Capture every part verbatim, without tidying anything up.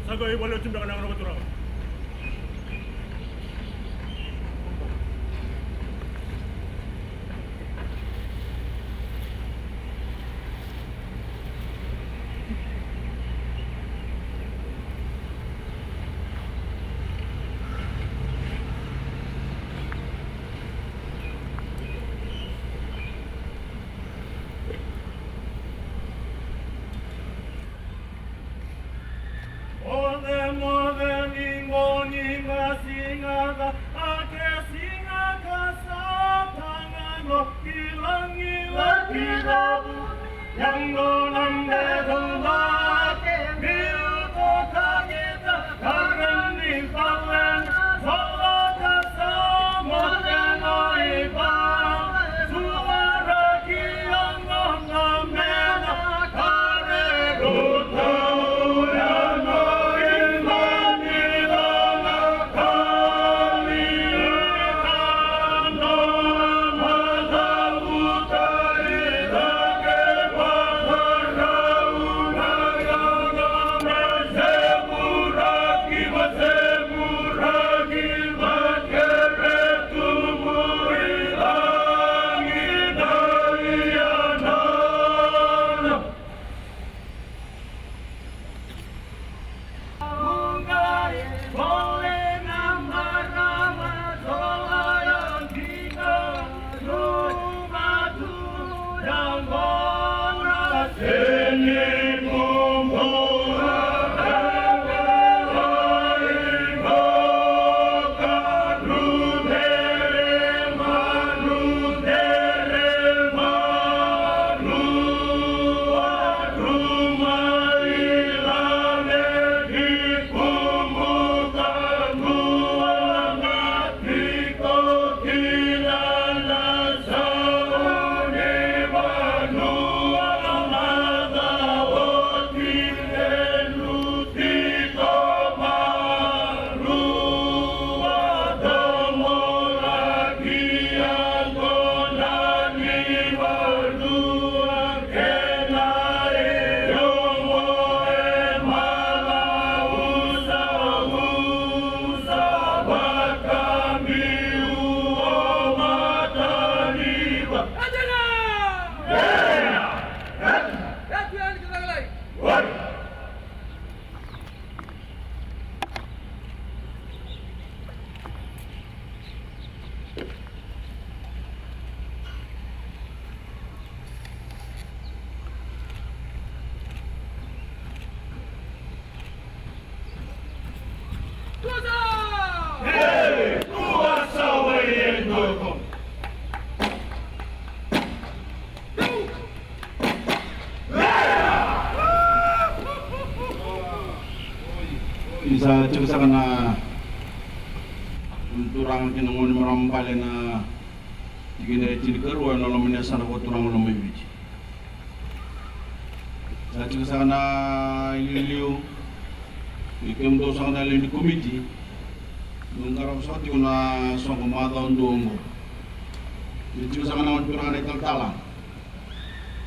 Sa qai vale oti beka na nona vakaturaga. Moce, moce ni gone, siga ca, a ke siga ka sa taga no ki lagi, lagi na vu. Yang no na medo ma ke, biu to ka gita, ka gani palen, sola ka sa moce no i ba, suara ki yang no na mena. Ni sa tiko saka na turaga kei na gone marama bale na tikina e tinikarua ena loma ni yasana vakaturaga Lomaiviti. Sa tiko saka na iliuliu ni kemudou saka na lewe ni komiti. Dou qarava saka tiko na soqo macawa dua oqo. Ni tiko saka na gone turaga na italatala.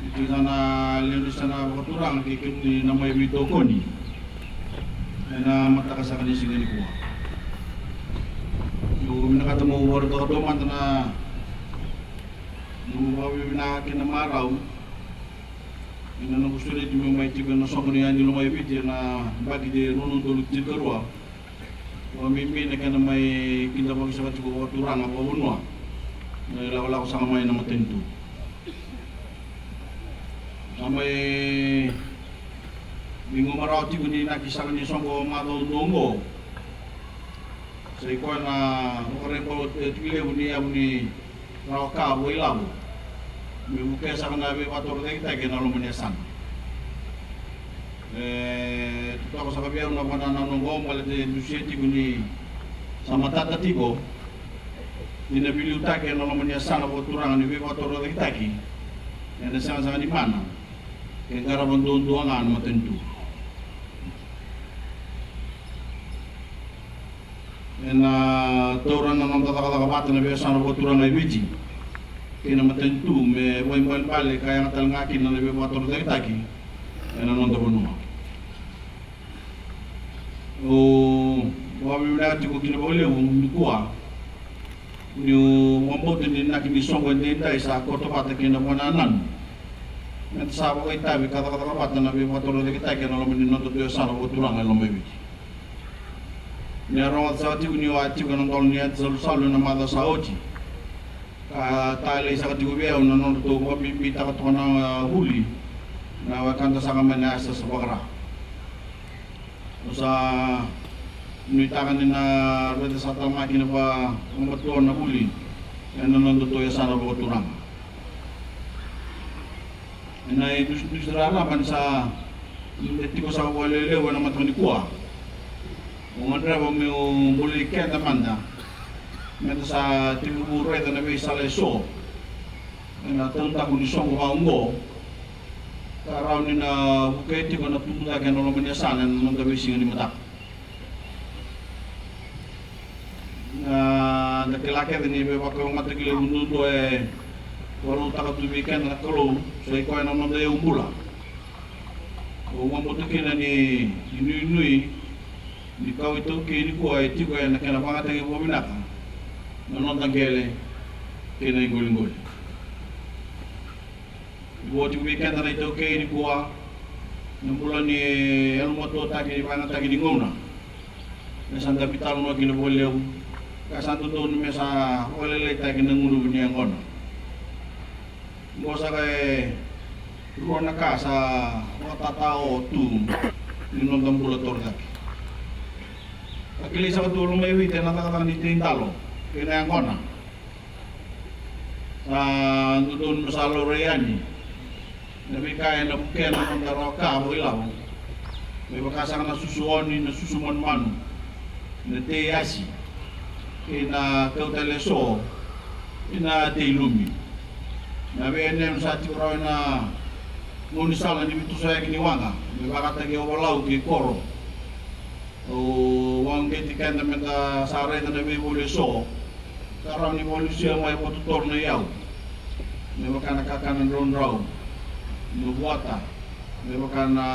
Ni tiko saka na lewe ni yasana vakaturaga kei kemuni na mai veitokoni ena mataka saka ni siga nikua. Au vinakata meu vakaraitaka mada na noqu vakavinavinaka kei na marau ena noqu sureti meu mai tiko ena soqo ni yadi Lomaiviti ena yabaki de rua na udolu tinikarua. Vakabibi na kena mai kidavaki saka tiko vakaturaga vakavanua na ilakolako saka mai na matanitu. Sa mai gumatua tiko ni inaki saka ni soqo macawa dua oqo. Sa i koya na vakaraiba e tiko levu ni yavu ni rawa ka vakailavo me vukea saka na veivakatorocaketaki ena loma ni yasana. E totoka saka vei au na vakanananu oqo baleta e dusia tiko ni sa matata tiko ni na veiliutaki ena loma ni yasana vakaturaga ni veivakatorocaketaki ena sega saka ni mana ke qarava duadua ga na matanitu. Ena taura na noda cakacaka vata na veiyasana vakaturaga e Viti kei na matanitu me vakaibalebale ka yaga tale ga kina na veivakatorocaketaki ena noda vanua. Au vakavinavinaka tiko kina vakalevu nikua niu vakabauta ni inaki ni soqo edaidai sa koto vata kei na vakanananu meda sa vakaitavi ka cakacaka vata na veivakatorocaketaki ena loma ni nodatou yasana vakaturaga e Lomaiviti. Ni a rogoca saka tiko niu a tiko ena dolo ni yadi salusalu ena macawa sa oti, ka talei saka tiko vei au na nodratou vakabibitaka toka na vuli na wekada saka mai na yasayasa vakara. Au sa nuitaka ni na raica saka tale ga kina vakabatua na vuli ena nodatou yasana vakaturaga. Ena idusidusi raraba ni sa da tiko saka vakalevu ena mataka nikua, au gadreva meu bolei keda mada meda sa tekivu raica na veisala eso ena taudaku ni soqo vaka oqo, ka rawa ni na vukei tiko na tubu cake ena loma ni yasana ena noda veisiga ni mataka. Na da kila kece ni veivakalougatataki levu duadua e vakarautaka tu vei keda na Kalou sa i koya na noda iyau bula. Au vakabauta kina ni inuinui ni kau iTaukei nikua e tiko ena kena vakayagataki vakavinaka na noda qele kei na iqoliqoli. Vo tiko vei keda na iTaukei nikua na bula ni yalomatuataki ni vakayagataki ni gauna. Me sa da veitalanoa kina vakalevu ka sa dodonu me sa vakalailaitaki na gunuva ni yaqona. Oqo saka e rua na ka sa vakatatao tu ni noda bula torocake. Ka kilai saka tu e Lomaiviti ena cakacaka ni teidalo kei na yaqona. Sa dodonu me sa laurai yani na veika ena vukea na noda rawa ka vakailavo, me vaka saka na susu oni, na susu manumanu, na tei asi, kei na kau tale eso, kei na tei lumi. Na veiyanuyanu sa tiko rawa ena gaunisala ni veitosoyaki ni waqa me vakataki Ovalau kei Koro. Au vakauqeti keda meda sa raica na veivoli eso ka rawa ni vakalusia mai vakatotolo na iyau, me vaka na kakana draudrau, na vuata, me vaka na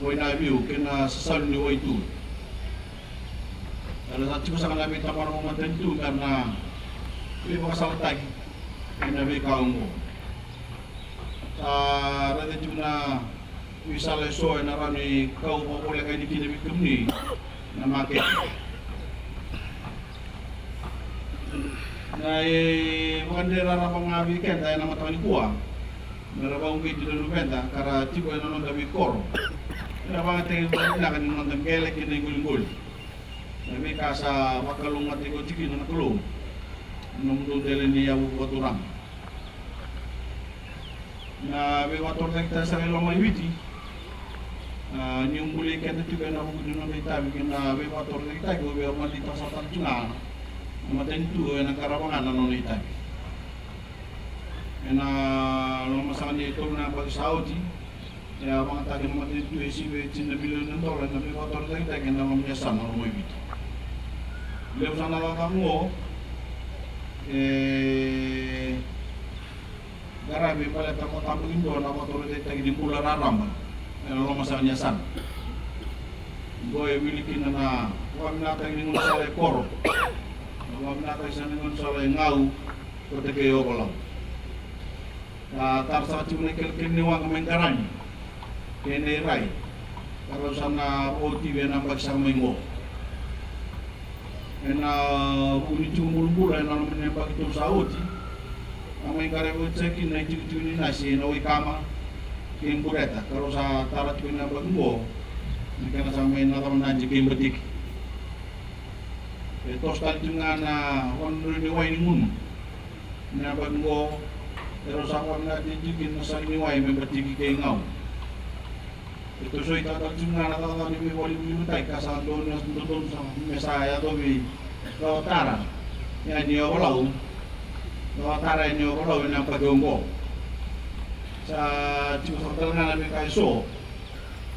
wai naviu kei na sasalu ni waitui. Era sa tiko saka na veitabana vakamatanitu me ra na veivakasalataki ena veika oqo. Sa raica tiko na veisala eso ena rawa ni kau vakavoleka yani kina vei kemuni na makete. Na ivakadre raraba ga vei keda ena mataka nikua me ra vakauqeti na luveda ka ra tiko ena noda veikoro, me ra vakayagataki vakavinaka ni noda qele kei na iqoliqoli. Na veika sa vakalougatataki oti kina na Kalou ena nomudou dela ni yavu vakaturaga. Na veivakatorocaketaki sara e Lomaiviti, a, niu bolei keda tiko ena vuku ni noda itavi kei na veivakatorocaketaki, au via vakadeitaka sara tale tiko ga na matanitu ena qarava ga na nona itavi. Ena loma saka ni tolu na yabaki sa oti, e a vakayagataki na matanitu e sivia e tini na milioni na dola na veivakatorocaketaki ena loma ni yasana o Lomaiviti. Levu sara na cakacaka oqo e qaravi baleta na vakatabakidua na vakatorocaketaki ni bula raraba ena loma saka ni yasana. Oqo e wili kina na vakavinakataki ni gaunisala e Koro, na vakavinakataki sara ni gaunisala e Gau, vata kei Ovalau. Ka tara saka tiko na ikelekele ni waqa mai Qarani kei Nairai, ka rau sa na vakaotivi ena yabaki saka mai oqo. Ena vuku ni tiko bulabula ena loma ni yabaki tolu sa oti, a mai qaravi oti saka kina na itikotiko ni nasi ena Waikama kei Bureta, ka rau sa tara tiko ena yabaki oqo na kena sa mai na cava nadi kei Batiki. E toso tale tiko ga na vanua ni wai ni gunu. Na yabaki oqo, e rau sa vakavinakataki tiko kina na sala ni wai me Batiki kei Gau. E tosoi tale tiko ga na cakacaka ni veivakalivalivataki ka sa dodonu, dodonu saka me sa yacovi vakatara yani Ovalau, vakatara yani Ovalau ena yabaki oqo. Sa tiko saka tale ga na veika eso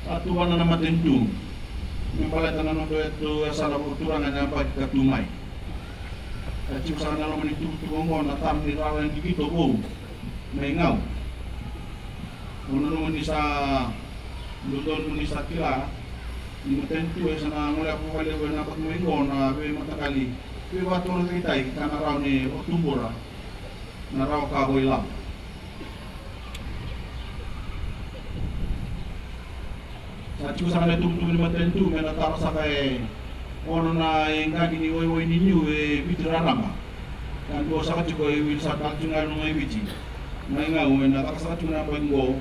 sa tuvana na matanitu me baleta na nodatou yasana vakaturaga ena yabaki ka tu mai. Sa tiko saka na loma ni tukutuku oqo na taro ni rara ni qito vou mai Gau. Au nanuma ni sa dodonu ni sa kila Ni matanitu e sa na goleva vakalevu ena yabaki mai oqo na veimataqali veivakatorocaketaki ka na rawa ni vakatubura na rawa ka vakailavo. Sa tiko saka na tuvatuva ni matanitu me na tara saka e ono na iqaqi ni waiwai ni niu e Viti raraba. Ka dua saka tiko e wili saka tiko ga e loma i Viti. Mai Gau ena caka saka tiko na yabaki oqo.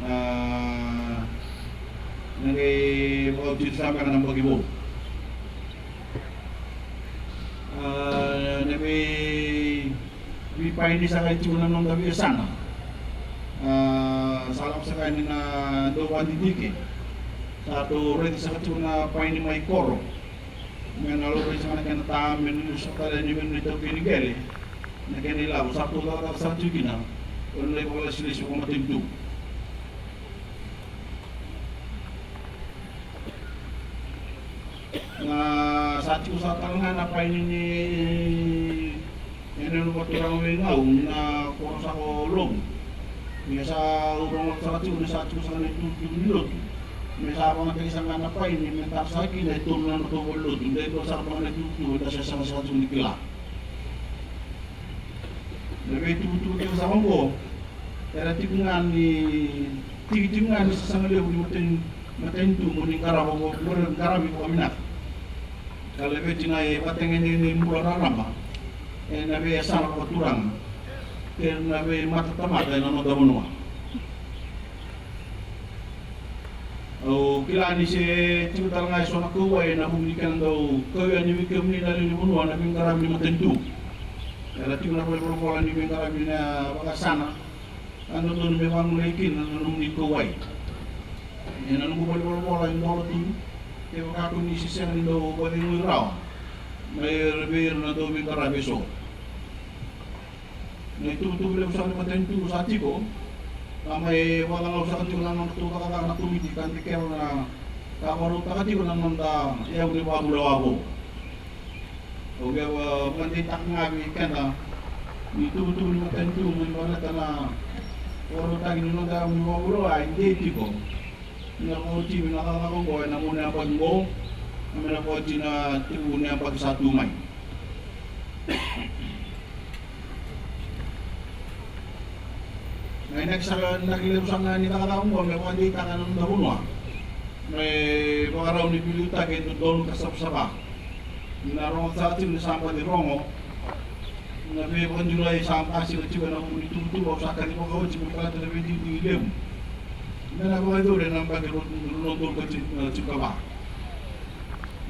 A, na qai vakauti saka beka na yabaki vou. A, na vei veipaini saka e tiko na noda veiyasana. A, sa lako saka yani na dau vakadidike. Sa tou raica saka tiko na paini mai koro. Me na laurai saka na kena ta, me na liu saka tale yani vei na itaukei ni qele. Na kena ilavo sa tou cakacaka saka tiko kina. O na ivakalesilesi vakamatanitu. Na sa tiko saka tale ga na paini ni yanuyanu vakaturaga vei Gau na koro saka o Lovu. Ia sa au rogoca saka tiko ni sa tiko saka na itukutuku ni lotu. Me sa vakayagataki saka ga na paini me tara saka kina e tolu na nodratou valenilotu. De dua saka vaka na itukutuku eda sa saga saka tiko ni kila. Na veitukutuku tiko saka oqo era tiko ga ni tiki tiko ga ni sasaga levu ni matani matanitu mo ni qarava mo ni qaravi vakavinaka. Ka laveti na ivakatagedegede ni bula raraba ena veiyasana vakaturaga kei na veimatatamata ena noda vanua. Au kila ni se tiko tale ga eso na kauwai ena vuku ni kena dau kau yani vei kemuni na lewe ni vanua na veiqaravi ni matanitu. Era tiko na valenivolavola ni veiqaravi na vakasana. A dodonu me vagolei kina na nomuni kauwai. Ia na noqu valenivolavola e dola tu kevaka ko ni se sega ni dau vakacegui rawa mai vei ira na dauveiqaravi eso. Na ituvatuva levu saka ni matanitu sa tiko, ka mai vakacagau saka tiko na nodratou cakacaka na komiti ka dikeva na ka vakarautaka tiko na noda yavu ni vakabula wavoki. Au via vakadeitaka ga vei keda ni tuvatuva ni matanitu me baleta na vakarautaki ni noda yavu ni vakabula e dei tiko. Ni na vakaotivi na cakacaka oqo ena mua ni yabaki oqo, me na vakaoti na tekivu ni yabaki sa tu mai. Na inaki saka, inaki levu saka ni cakacaka oqo me vakadeitaka na noda vanua me vakarau ni veiliutaki e dodonu ka savasava. Ni na rogo saka tiko ni sa baci rogo na veivakadulai sa basika tiko ena vuku ni tuvatuva au sa kacivaka oti me baleta na veidigidigi levu me na vakayacori ena yabaki rua na udolu ka tini, tinikava.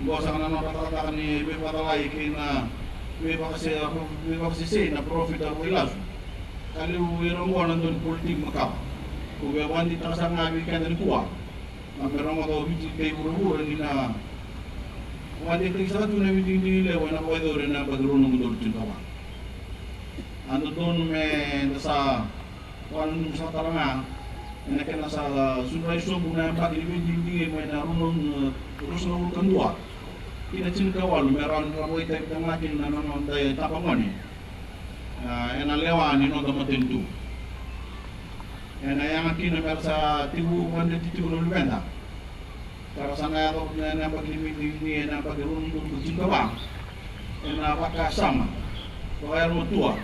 Oqo saka na nodra cakacaka ni veivakacalai kei na veivakase, veivakasesei na parofita vakailasu. Ka levu vei ira oqo na dau ni politiki makawa. Au via vakadeitaka saka ga vei keda nikua, na me rogoca o Viti kei vuravura ni na vakadeitaki saka tu na veidigidigi levu ena vakayacori ena yabaki rua na udolu tinikava. A dodonu me da sa vakananuma saka tale ga ena kena sa sudrai sobu na yabaki ni veidigidigi mai na rua na, ruasagavulu ka dua ki na tinikawalu me rawa ni ra vakaitavi tale ga kina na noda itabagone, a, ena lewa ni noda matanitu. Ena yaga kina me ra sa tekivu vakadreti tiko na luveda. Ka ra sa na yaco ena yabaki ni veidigidigi ena yabaki rua na udolu ka tinikava ena vakasama vakayalomatua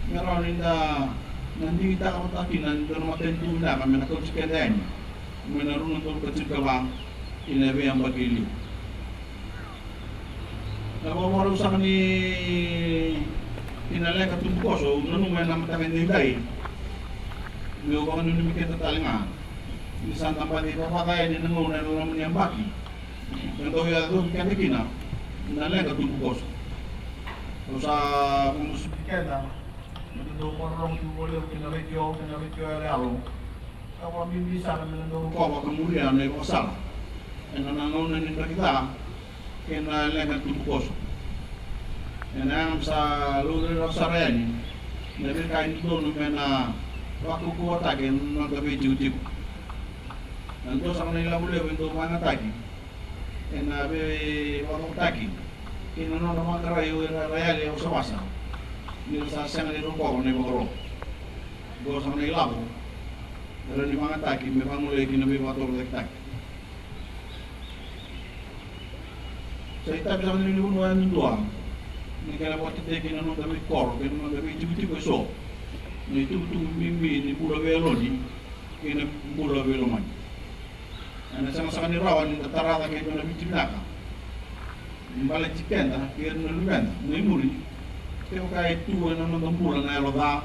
me rawa ni da na digitaka vata kina e dua na matanitu vinaka me na kauti keda yani mai na rua na udolu ka tinikava ki na veiyabaki e liu. Na vakavakarau saka ni, ni na leqa tubukoso, au nanuma ena mataka edaidai meu vakananumi keda tale ga ni sa da baci vavaca yani na gauna ena loma ni yabaki ka dau yacovi keda kina na leqa tubukoso. Au sa vakamasuti keda me da dau vakarorogo tiko vakalevu ki na retio, ki na retio yaloyalo. Ka vakabibi sara me da dau rokova ka muria na ivakasala ena gauna ni draki ca kei na leqa tubukoso. Ena yaga me sa laurai rawa sara yani na veika e dodonu me na vakaukauwataki ena noda veitikotiko. Na dua sara na ilavo levu e dau vakayagataki ena veivakacokotaki kei na nodra vaqarai o ira era yali e wasawasa ni ra sa sega ni rokova na ivakaro. Dua sara na ilavo era ni vakayagataki me vagolei ki na veivakatorocaketaki. Sa itavi saka ni lewe ni vanua yadudua ni kena vakatetei kei na noda veikoro kei na noda veitikotiko eso na itukutuku bibi ni bula veiyaloni kei na bula veilomani. Ena sega saka ni rawa ni da tara cake e dua na Viti vinaka me baleti keda kei ira na luveda mai muri. Kevaka e tu ena noda bula na yalo ca,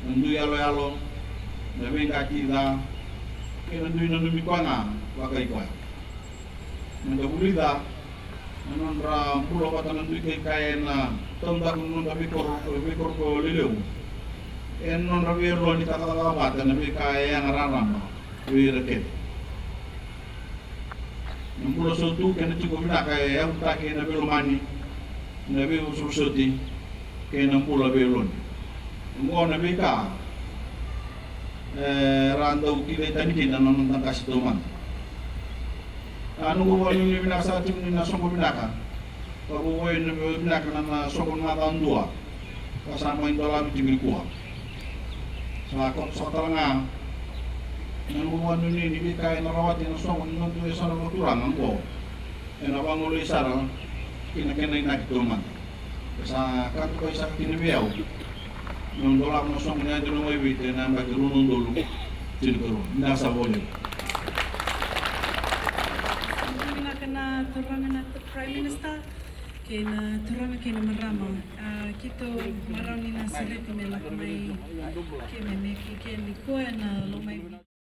na dui yaloyalo, na veiqati ca, kei na dui nanumi koya ga vakai koya. Meda vulica na nodra bula vata na dui kaikai ena taudaku ni noda veikoro, veikoro lelevu. Ena nodra veiyaloni cakacaka vata na veika e yaga raraba vei ira kece. Na bula sautu kei na tiko vinaka e yavutaki ena veilomani, na veivosovosoti kei na bula veiyaloni. Oqo na veika e ra dau kilai tani kina na noda qase taumada. A noqu vakanuinui vinaka saka tiko ni na soqo vinaka. Ka vovoi na vinaka na na soqo na macawa dua ka sa mai dolava tiko nikua. Sa koto saka tale ga na noqu vakanuinui ni veika ena rawati ena soqo ni noda dui yasana vakaturaga oqo ena vagolei sara ki na kena inaki taumada. Sa ka tukai saka kina vei au na dolava na soqo ni yadi Lomaiviti ena yabaki rua na udolu tinikarua. Vinaka saka vakalevu. Vinaka na turaga na Prime Minister kei na turaga kei na marama. A, keitou marau ni na sereki me lako mai ke me meke ke nikua ena Lomaiviti.